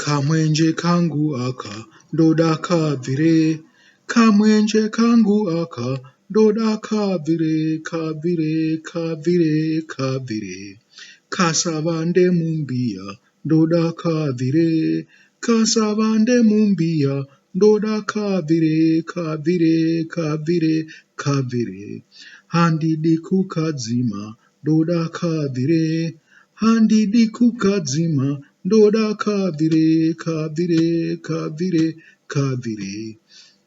Kamwenje kangu aka ndoda kabvire, kamwenje kangu aka ndoda kabvire, kabvire, kabvire, kabvire. Kasavande mumbiya ndoda kabvire, kasavande mumbiya ndoda kabvire, kabvire, kabvire, kabvire. Handidi kukadzima ndoda kabvire, handidi kukadzima ndoda kabvire, kabvire, kabvire, kabvire.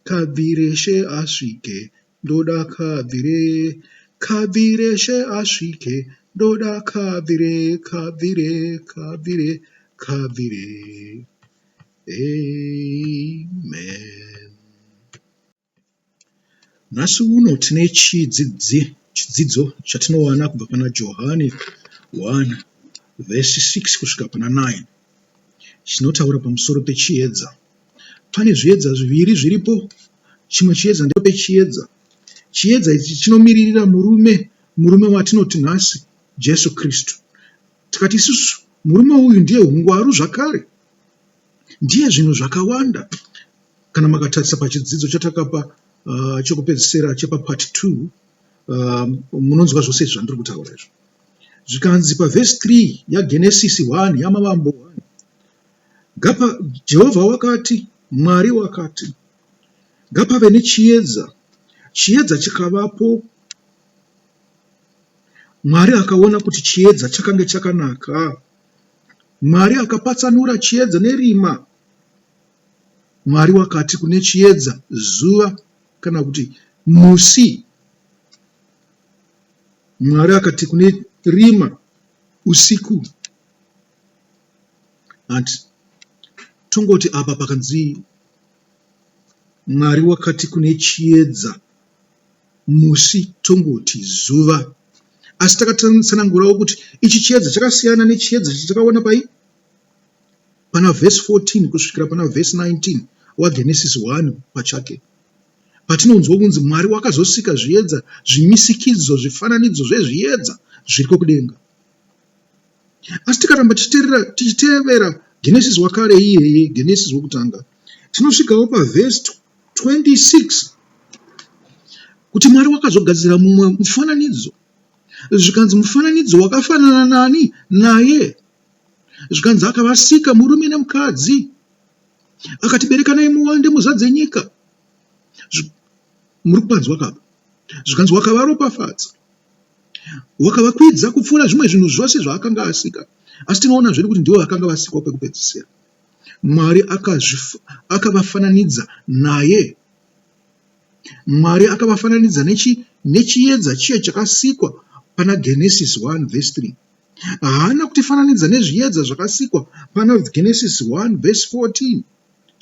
Kabvire she asvike ndoda kabvire, kabvire she asvike ndoda kabvire, kabvire, kabvire, kabvire. Amen. Nhasi uno tine chidzidzo chatinowana kubva pana Johani 1 vhesi 6 kusvika pana 9 chinotaura pamusoro pechiedza. Pane zviedza zviviri zviripo. Chimwe chiedza ndepechiedza. Chiedza ichi chinomiririra murume, murume watinoti nhasi Jesu Kristu. Tikati isusu murume uyu ndiye hungwaru zvakare, ndiye zvinhu zvakawanda. Kana makatarisa pachidzidzo chatakapa chekupedzisira chepapart 2 munonzwa zvose izvi zvandiri kutaura izvo. Zvikanzi pavhesi 3 yaGenesisi 1 yamavambo 1 gapa Jehovha wakati, Mwari wakati, ngapave nechiedza, chiedza chikavapo. Mwari akaona kuti chiedza chakange chakanaka. Mwari akapatsanura chiedza nerima. Mwari wakati kune chiedza zuva kana kuti musi. Mwari akati kune rima usiku. Hanti tongoti apa pakanzi Mwari wakati kune chiedza musi tongoti zuva. Asi takatsanangurawo kuti ichi chiedza chakasiyana nechiedza chatakaona pai pana vhesi 14 kusvikira pana vhesi 19 waGenesisi 1 pachake. Patinonzwa kunzi Mwari wakazosika zviedza, zvimisikidzo, zvifananidzo zvezviedza zviriko kudenga. Asi tikaramba tichitevera Genesisi wakare iyeye, Genesisi wekutanga, tinosvikawo pavhesi 26 kuti Mwari wakazogadzira mumwe mufananidzo zvikanzi mufananidzo wakafanana nani naye Zvikanzi akavasika murume nemukadzi akati berekanai muwande muzadze nyika. Muri kupanzwa kapa? Zvikanzi wakavaropafadza wakavakwidza kupfuura zvimwe zvinhu zvose zvaakanga asika. Asi tinoona zvedu kuti ndivo vakanga vasikwa pekupedzisira. Mwari akavafananidza naye. Mwari akavafananidza nechiedza chiye chakasikwa pana Genesis 1 verse 3. Haana kutifananidza nezviedza zvakasikwa pana Genesis 1 verse 14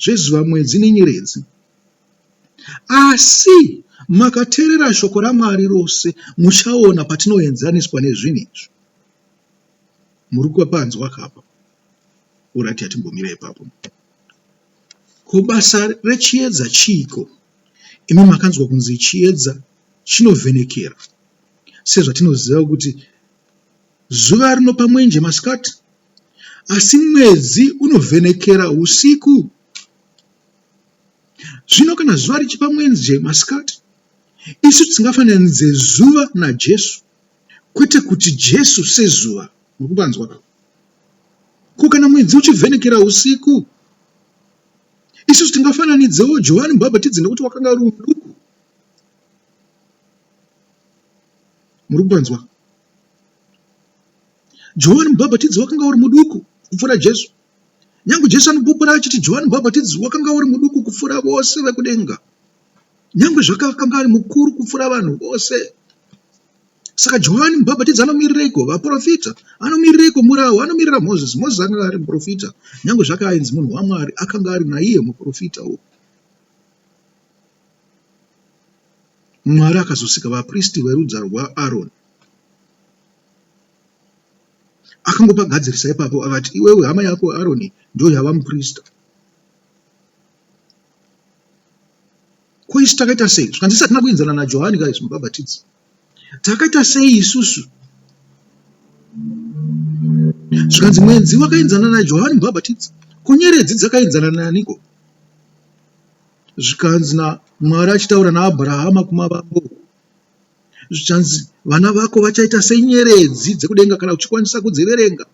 zvezuva, mwedzi nenyeredzi. Asi makateerera shoko raMwari rose muchaona patinoenzaniswa nezvinhu izvi. Muri kupanzwa kapa? Orati yatimbomira ipapo. Ko basa rechiedza chiiko? Imi makanzwa kunzi chiedza chinovhenekera. Sezvatinoziva kuti Zuva rinopa mwenje masikati, asi mwedzi unovhenekera usiku. Zvino kana zuva richipa mwenje masikati, isu tisingafananidze zuva naJesu, kwete kuti Jesu sezuva. Muri kupanzwa ka? Ko kana mwedzi uchivhenekera usiku, isusu tingafananidzewo Johani Mubhabhatidzi nekuti wakanga uri muduku. Muri kupanzwa? Johani Mubhabhatidzi wakanga uri muduku kupfuura Jesu. Nyange Jesu anopupura achiti Johani Mubhabhatidzi wakanga uri muduku kupfuura vose vekudenga. Nyange zvakakanga ari mukuru kupfuura vanhu vose. Saka Johani Mubhabhatidzi anomirireiko vaprofita? Anomirireiko murau? Anomirira Mozisi. Mozisi akanga ari muprofita. Nyange zvake ainzi munhu waMwari, akanga ari naiye muprofitawo. Mwari akazosika vapristi verudza rwaAroni. Akangopagadzirisa ipapo akati, iwewe hama yako Aroni ndiyo yava muprista. Ko isu takaita sei? Zvikanzi isu hatina kuenzana naJohani ka isu mubhabhatidzi. Takaita sei isusu? Zvikanzi mwedzi wakaenzana naJohani mubhabhatidzi. Ko nyeredzi dzakaenzana naaniko? Zvikanzi naMwari achitaura naAbhurahama kumavambo, zvichanzi vana vako vachaita senyeredzi dzekudenga kana uchikwanisa kudziverenga,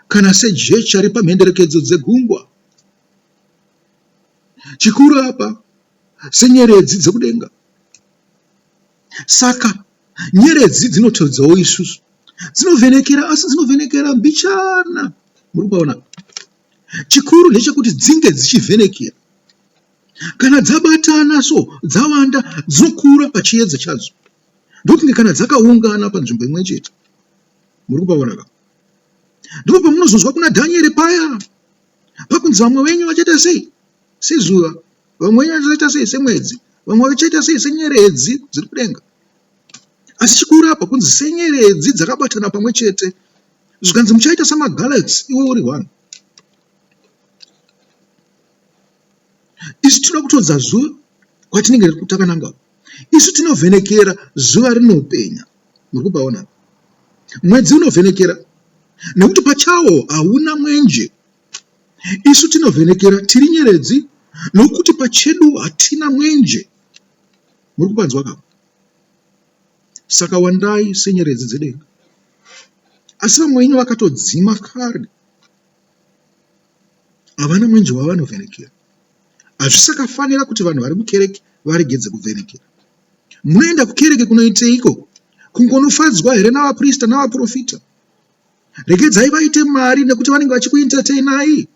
kana sejecha riri pamhenderekedzo dzegungwa. Chikuru apa senyeredzi dzekudenga. Saka nyeredzi dzinotodzawo isusu. Dzinovhenekera asi dzinovhenekera mbichana. Muri kupaona? Chikuru ndechekuti dzinge dzichivhenekera. Kana dzabatana so dzawanda dzinokura pachiedza chadzo. Ndokunge kana dzakaungana panzvimbo imwe chete. Muri kupaona ka? Ndipo pamunozonzwa kuna Dhanieri paya pakunzi vamwe venyu vachaita sei? Sezuva, vamwe venyu vachaita sei? Semwedzi, vamwe vachaita sei? Senyeredzi dziri kudenga. Asi chikuru apa kunzi senyeredzi dzakabatana pamwe chete, zvikanzi muchaita samagalaxy iwe uri one. Isu tinoda kutodza zuva kwatinenge takananga. Isu tinovhenekera zuva rinopenya. Muri kupaona? Mwedzi unovhenekera nekuti pachawo hauna mwenje. Isu tinovhenekera tiri nyeredzi nokuti pachedu hatina mwenje. Muri kupanzwa ka? Saka wandai senyeredzi dzedenga. Asi vamwe venyu vakatodzima kare. Havana mwenje wavanovhenekera. Hazvisakafanira kuti vanhu vari mukereke varegedze kuvhenekera. Munoenda kukereke kunoiteiko? Kungonofadzwa here navaprista navaprofita? Regedzai vaite mari nekuti vanenge vachikuentertainai.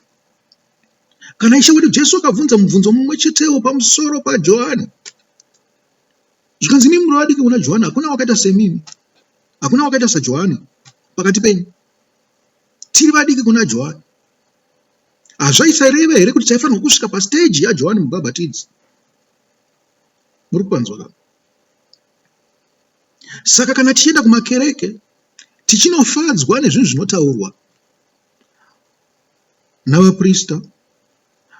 Kana Ishe wedu Jesu akabvunza mubvunzo mumwe chetewo pamusoro paJohani, zvikanzi imimi muri vadiki kuna Johani, hakuna wakaita semimi, hakuna wakaita saJohani pakati penyu. Tiri vadiki kuna Johani. Hazvaisareva here kuti taifanirwa kusvika pasiteji yaJohani Mubhabhatidzi? Muri kupanzwa ka? Saka kana tichienda kumakereke tichinofadzwa nezvinhu zvinotaurwa navaprista,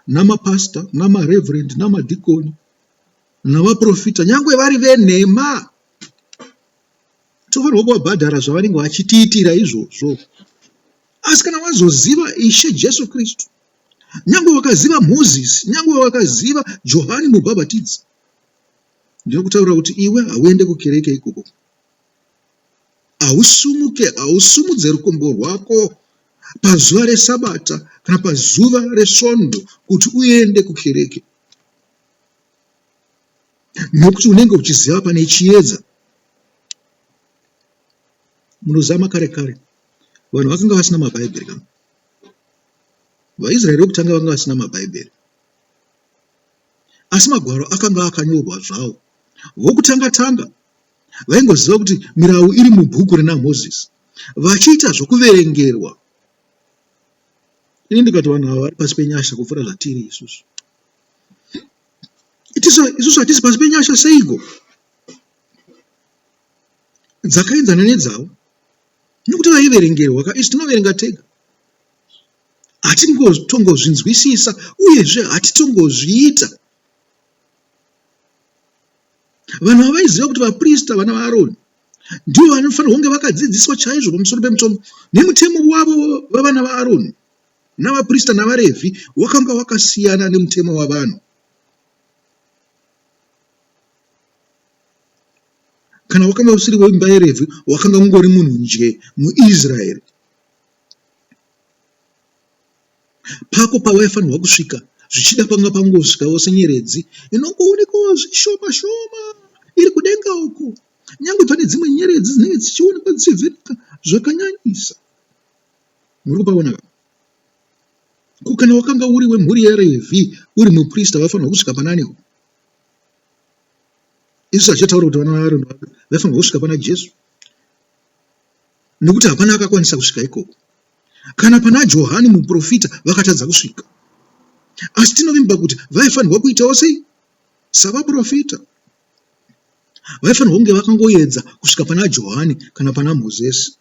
namapasita, namareverend, namadhikoni, navaprofita, nyangwe vari venhema, tofanirwa kuvabhadhara zvavanenge vachitiitira izvozvo. Asi kana wazoziva Ishe Jesu Kristu, nyangwe wakaziva Mozisi, nyangwe wakaziva Johani Mubhabhatidzi, ndinokutaurira kuti iwe hauende kukereke ikoko. Hausumuke, hausumudze rukombo rwako pazuva reSabata kana pazuva reSvondo kuti uende kukereke, nokuti unenge uchiziva pane chiedza. Munoziva makare kare vanhu vakanga vasina maBhaibheri ka? VaIsraeri vekutanga vanga vasina maBhaibheri. Asi magwaro akanga akanyorwa zvawo. Vokutanga-tanga vaingoziva kuti mirau iri mubhuku rina Mozisi, vachiita zvokuverengerwa. Ini ndikati vanhu ava vari pasi penyasha kupfuura zvatiri isusu. Isusu hatisi pasi penyasha seiko? Dzakaenzana nedzavo nokuti vaiverengerwa ka, isu tinoverenga tega. Hatingotongozvinzwisisa uyezve hatitongozviita. Vanhu ava vaiziva kuti vaprista vana vaAroni ndivo vanofanirwa kunge vakadzidziswa chaizvo pamusoro pemutemo. Nemutemo wavo vavana vaAroni navaprista navaRevhi wakanga wakasiyana nemutemo wavanhu. Kana wakanga usiri weimba yeRevhi, wakanga ungori munhu nje muIsraeri. Pako pawaifanirwa kusvika zvichida panga pangosvikawo senyeredzi inongoonekwawo zvishoma shoma iri kudenga uko. Nyangwe pane dzimwe nyeredzi dzinenge dzichionekwa dzichivheneka zvakanyanyisa. Muri kupaona ka? Ko kana wakanga uri wemhuri yaRevhi uri muprista waifanirwa kusvika pananiko? Isu hatichataura kuti vana vaAroni vaifanirwa kusvika pana Jesu nekuti hapana akakwanisa kusvika ikoko. Kana pana Johani muprofita vakatadza kusvika. Asi tinovimba kuti vaifanirwa kuitawo sei? Savaprofita. Vaifanirwa kunge vakangoedza kusvika pana Johani kana pana Mozisi.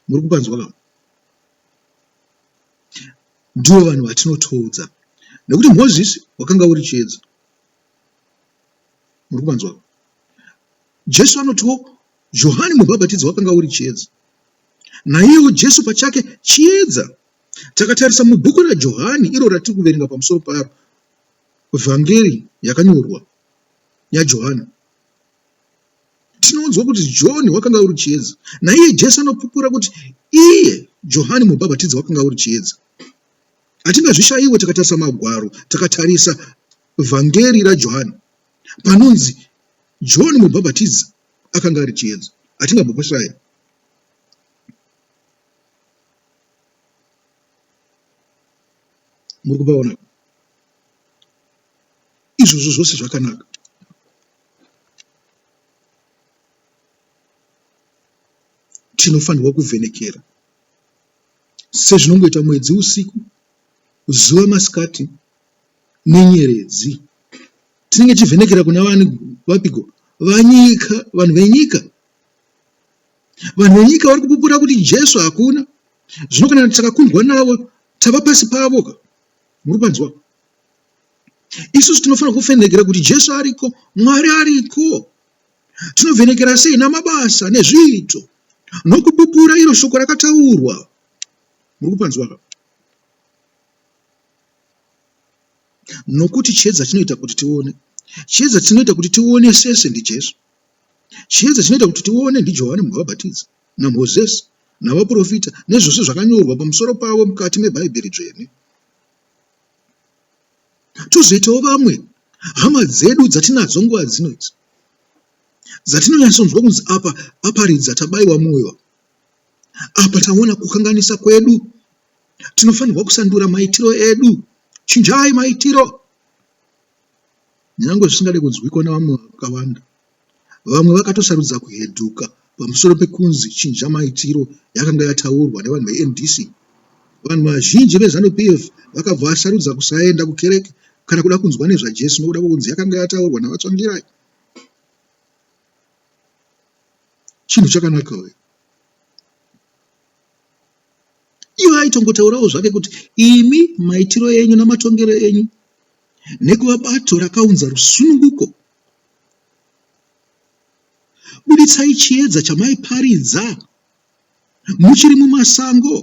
Muri kupanzwa ka? Ndivo vanhu vatinotoudza. Nekuti Mozisi wakanga uri chiedza. Muri kupanzwa ka? Jesu anotiwo Johani mubhabhatidzi wakanga uri chiedza. Naiyewo Jesu pachake chiedza. Takatarisa mubhuku raJohani iro ratiri kuverenga pamusoro paro, Vhangeri yakanyorwa yaJohani, tinonzwa kuti John wakanga uri chiedza. Naiye Jesu anopupura kuti iye Johani mubhabhatidzi wakanga uri chiedza. Hatingazvishaiwe takatarisa magwaro, takatarisa Vhangeri raJohani panonzi John mubhabhatidzi akanga ari chiedza. Hatingambopashayi. Muri kupaona? Izvozvo zvose zvakanaka. Tinofanirwa kuvhenekera sezvinongoita mwedzi usiku, zuva masikati nenyeredzi. Tinenge tichivhenekera kuna vani vapiko? Vanyika, vanhu venyika. Vanhu venyika vari kupupura kuti Jesu hakuna. Zvino kana takakundwa navo, tava pasi pavo ka. Muri kupanzwa? Isusu tinofanira kuvhenekera kuti Jesu ariko, Mwari ariko. Tinovhenekera sei? Namabasa nezviito, nokupupura iro shoko rakataurwa. Muri kupanzwa ka? Nokuti chiedza chinoita kuti tione. Chiedza chinoita kuti tionesese ndiJesu. Chiedza chinoita kuti tione ndiJohani Mubhabhatidzi, naMozisi, navaprofita, nezvose zvakanyorwa pamusoro pavo mukati meBhaibheri Dzvene. Tozoitawo vamwe hama dzedu dzatinadzo nguva dzino idzi, dzatinonyatsonzwa kunzi apa aparidza tabaiwa mwoyo, apa taona kukanganisa kwedu, tinofanirwa kusandura maitiro edu. Chinjai maitiro. Nyangwe zvisingade kunzwikwa nevamwe vakawanda, vamwe vakatosarudza kuhedhuka pamusoro pekunzi chinja maitiro yakanga yataurwa nevanhu veMDC. Vanhu vazhinji veZanu PF vakabva vasarudza kusaenda kukereke kana kuda kunzwa nezvaJesu nokuda kwekunzi yakanga yataurwa naVaTsvangirai. Chinhu chakanaka uyu. Iye aitongotaurawo zvake kuti imi maitiro enyu namatongero enyu nekuva bato rakaunza rusununguko, buditsai chiedza chamaiparidza muchiri mumasango.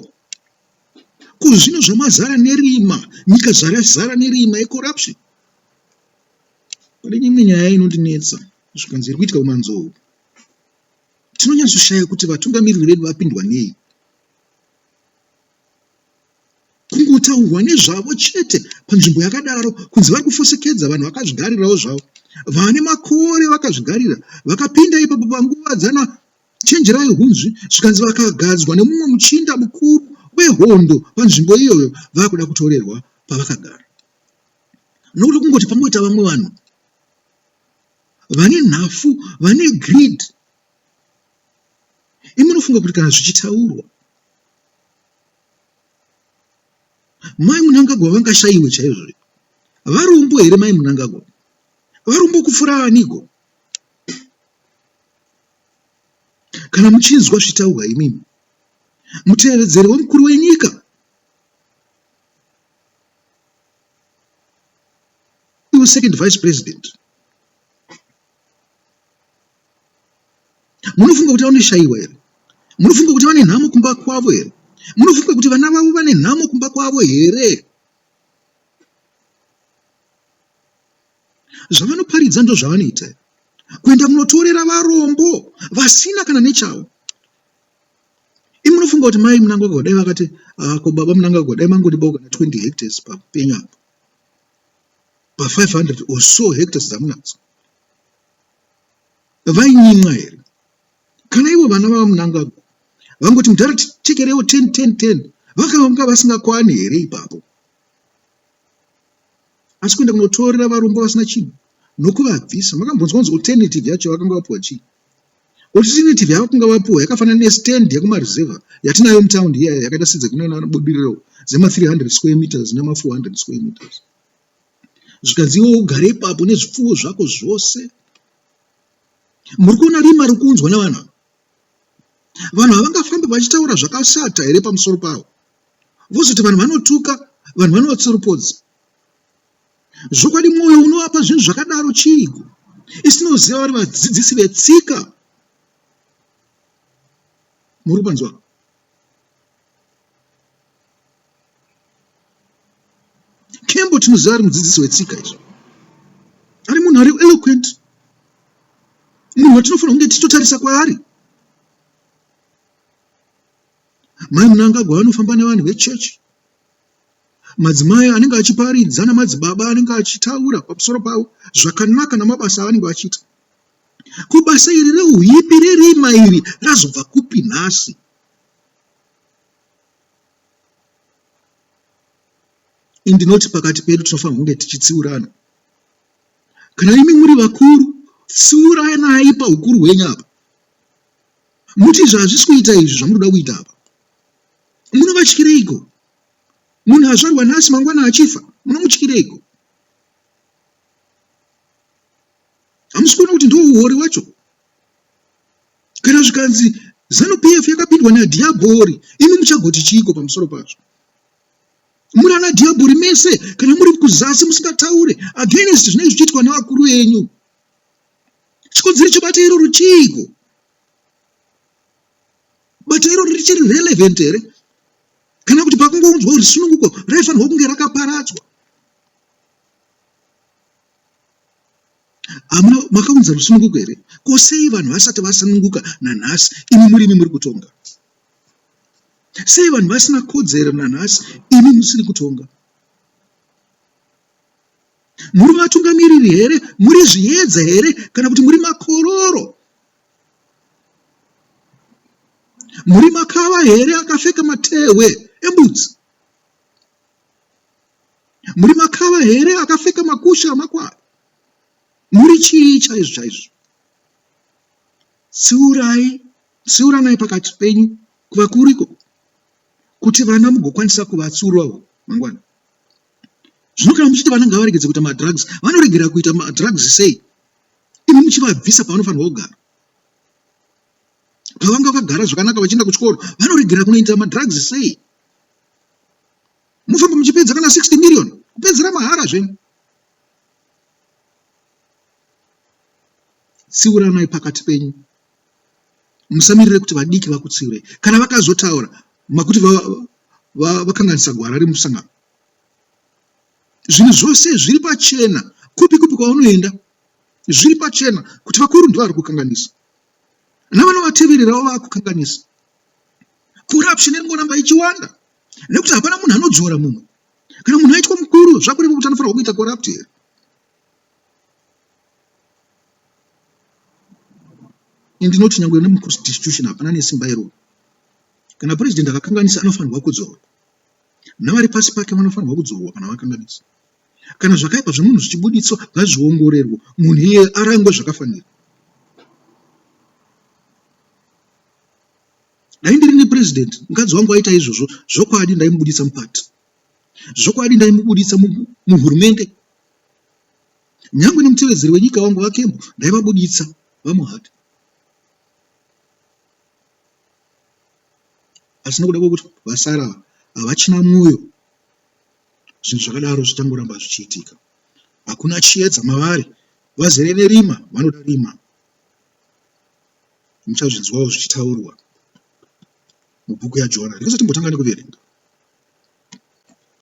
Ko zvino zvamazara nerima, nyika zvayazara nerima yecorruption. Pane imwe nyaya inondinetsa zvikanzi iri kuitika kuManzou. Tinonyatsoshaya kuti vatungamiriri vedu vapindwa nei. Kungotaurwa nezvavo chete panzvimbo yakadaro kunzi vari kufosekedza vanhu vakazvigarirawo zvavo. Vane makore vakazvigarira vakapinda ipapo panguva dzana Chenjerai Hunzvi zvikanzi vakagadzwa nemumwe muchinda mukuru wehondo panzvimbo iyoyo vakuda kutorerwa pavakagara. Nokuti kungoti pangoita vamwe vanhu vane nhafu vane greed imi munofunga kuti kana zvichitaurwa mai munangagwa vangashaiwe chaizvo varombo here mai munangagwa varombo kupfuura aniko kana muchinzwa zvichitaurwa imimi mutevedzeri wemukuru wenyika Iwe second vice president munofunga kuti vanoshaiwa here? Munofunga kuti vane nhamo kumba kwavo here? Munofunga kuti vana vavo vane nhamo kumba kwavo here? Zvavanoparidza ndozvavanoita kuenda kunotorera varombo vasina kana nechavo. Imi munofunga kuti mai Mnangagwa dai vakati ah, ko baba Mnangagwa dai mangodibawo kana 20 hectares papenyu apa pa 500 or so hectares dzamunadzo vainyimwa here? Kana ivo vana vaMnangagwa vangoti mudhara titekerewo 10 10 10 vakanga vasingakwani here ipapo? Asi kuenda kunotorera varombo vasina chinhu nokuvabvisa makambonzwa kunzi alternative yacho vakanga vapiwa chii? Alternative yavakanga vapiwa yakafanana nestand yekumaruzevha yatinayo mutaundi iya yakaita sedzekuna Budiriro dzema 300 square meters nema 400 square meters. Zvikanzi iwe ugare ipapo nezvipfuwo zvako zvose. Muri kuona rima riri kuunzwa nevanhu ava? Vanhu havangafambe vachitaura zvakashata here pamusoro pavo? Vozoti vanhu vanotuka, vanhu vanovatsoropodza. Zvokwadi mwoyo unovapa zvinhu zvakadaro chiiko? Isu tinoziva vari vadzidzisi vetsika. Muri kupanzwa? watinoziva ari mudzidzisi wetsika izvo, ari munhu ari eloquent, munhu watinofanira kunge tichitotarisa kwaari. Mai Mnangagwa vanofamba nevanhu vechechi, madzimai anenge achiparidza namadzibaba anenge achitaura pamusoro pavo zvakanaka namabasa avanenge vachiita. Ko basa iri reuipi rerima iri razobva kupi nhasi? Ini ndinoti pakati pedu tinofanirwa kunge tichitsiurana. Kana imi muri vakuru, tsiuranai paukuru hwenyu apa. Muti izvi hazvisi kuita izvi zvamuri kuda kuita apa. Munovatyireiko? Munhu azvarwa nhasi mangwana achifa, munomutyireiko? Hamusi kuona kuti ndiwo uori wacho? Kana zvikanzi Zanu PF yakapindwa nadhiabhori, imi muchagoti chiiko pamusoro pazvo? Muri ana dhiabhori mese kana muri kuzasi musingataure against zvinenge zvichiitwa nevakuru venyu. Chikonzero chebata iroro chiiko? Bato iroro richiri relevant here? Kana kuti pakungounzwa rusununguko raifanirwa kunge rakaparadzwa? Hamuna makaunza rusununguko here? Ko sei vanhu vasati vasununguka nanhasi imi muri imi muri kutonga? Sei vanhu vasina kodzero nanhasi imi musiri kutonga? Muri vatungamiriri here? Muri zviedza here? Kana kuti muri makororo? Muri makava here akapfeka matehwe embudzi? Muri makava here akapfeka makushe amakwai? Muri chii chaizvo chaizvo? Tsiurai, tsiuranai pakati penyu kuvakuru ikoko kuti vana mugokwanisa kuvatsiurawo mangwana. Zvino kana muchiti vana ngavaregedze kuita madrugs, vanoregera kuita madrugs sei imi muchivabvisa pavanofanirwa kugara? Pavanga vakagara zvakanaka vachienda kuchikoro, vanoregera kunoita madrugs sei? Mofamba muchipedza kana 60 million kupedzera mahara zvenyu. Tsiuranai pakati penyu. Musamirire kuti vadiki vakutsiurei. Kana vakazotaura makuti vakanganisa gwara remusangano. Zvinhu zvose zviri pachena kupi kupi kwaunoenda zviri pachena kuti vakuru ndivo vari kukanganisa. Navanovatevererawo vakukanganisa. Corruption iri kungoramba ichiwanda nekuti hapana munhu anodzora mumwe. Kana munhu aitwa mukuru zvakureva kuti anofanirwa kuita corrupt here? Ndinoti nyangwe nemuconstitution hapana nesimba iroro. Kana president akakanganisa anofanirwa kudzorwa. Navari pasi pake vanofanirwa kudzorwa kana vakanganisa. Kana zvakaipa zvemunhu zvichibuditswa ngazviongorerwe munhu iyeye arangwe zvakafanira. Dai ndirini president mukadzi wangu aita izvozvo zvokwadi ndaimubuditsa muparty. Zvokwadi ndaimubuditsa muhurumende. Nyangwe nemutevedzeri wenyika wangu VaKembo ndaivabuditsa VaMohadi. Asi nokuda kwekuti vasara ava havachina mwoyo zvinhu zvakadaro zvichangoramba zvichiitika. Hakuna chiedza mavari, vazere nerima, vanoda rima. Muchazvinzwawo zvichitaurwa mubhuku yaJona. Rega timbotanga nekuverenga.